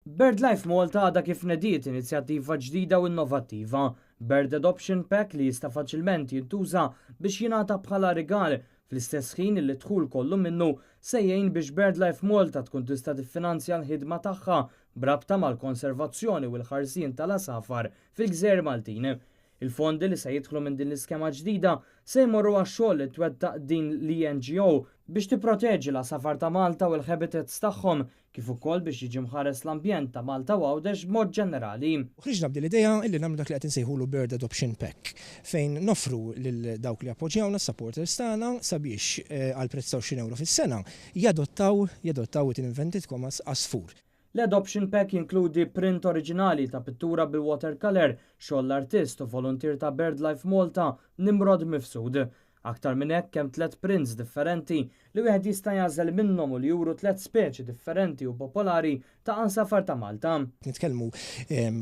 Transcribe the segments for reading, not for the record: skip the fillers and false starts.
BirdLife Malta għadha kif nediet inizjattiva ġdida u innovattiva, Bird Adoption Pack, li jista' faċilment jintuża biex jingħata bħala rigal, fl-istess ħin li d-dħul kollu minnu se jgħin biex BirdLife Malta tkun tista' tiffinanzja l-ħidma tagħha b'rabta mal-konservazzjoni u l-ħarsien tal-għasafar fil-Gżejjer Maltin. Il-fondi li se jidħlu minn din l-iskema ġdida se jmorru għax-xogħol li twettaq din l-NGO biex tipproteġi l-għasafar ta' Malta u l-habitats tagħhom, kif ukoll biex jiġi mħares l-ambjent ta' Malta u Għawdex b'mod ġenerali. Ħriġna b'din l-idea illi nagħmlu dak li qed insejħulu Bird Adoption Pack, fejn noffru lil dawk li appoġġjawna, supporters tagħna, sabiex għal prezz ta' €20 fis-sena jadottaw, in inverted commas, għasfur. L-Adoption Pack jinkludi print oriġinali ta' pittura bil-watercolor xogħol l-artist u volunteer ta' BirdLife Malta, Nimrod Mifsud. Aktar minn hekk, hemm tliet prints differenti li wieħed jista' jagħżel minnhom u li juru tliet speċi differenti u popolari ta' għasafar ta' Malta. Nitkellmu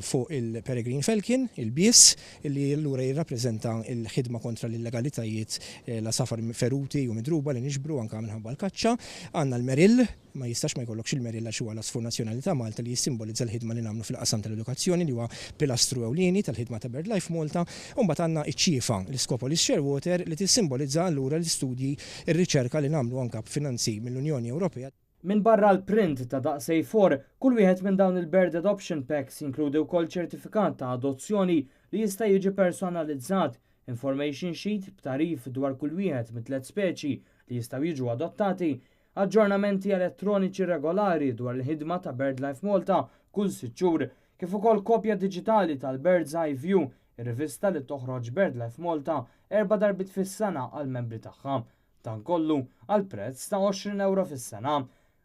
fuq il-Peregrine Falcon, il-bies, li allura jirrappreżenta l-ħidma kontra l-illegalitajiet, l-għasafar feruti u midruba li niġbru anka minħabba l-kaċċa. Għandna l-Merill, ma jistax ma jkollokx il-Merill għax huwa l-għasfur nazzjonali ta' Malta li jissimbolizza l-ħidma li nagħmlu fil-qasam tal-edukazzjoni, li huwa pilastru ewlieni tal-ħidma ta' BirdLife Malta. U mbagħad għandna iċ-ċiefa, l-Scopoli's Shearwater, li tissimbolizza allura l-istudji, ir-riċerka li nagħmlu anka b'finanzi mill-Unjoni Ewropea. Minn barra l-print ta' daqs A4, kull wieħed minn dawn il-Bird Adoption Packs jinkludi wkoll ċertifikat ta' adozzjoni li jista' jiġi personalizzat, information sheet b'tagħrif dwar kull wieħed mit-tliet speċi li jistgħu jiġu adottati, aġġornamenti elettroniċi regolari dwar il-ħidma ta' BirdLife Malta kull 6 xhur, kif ukoll kopja diġitali tal-Bird's Eye View, ir-rivista li toħroġ BirdLife Malta erba' darbiet fis-sena għal membri tagħha. Dan kollu għal prezz ta' €20 fis-sena.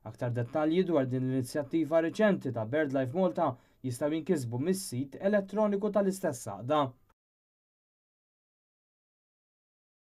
Aktar dettalji dwar din l-inizjattiva riċenti ta' BirdLife Malta jistgħu jinkisbu mis-sit elettroniku tal-istess għaqda.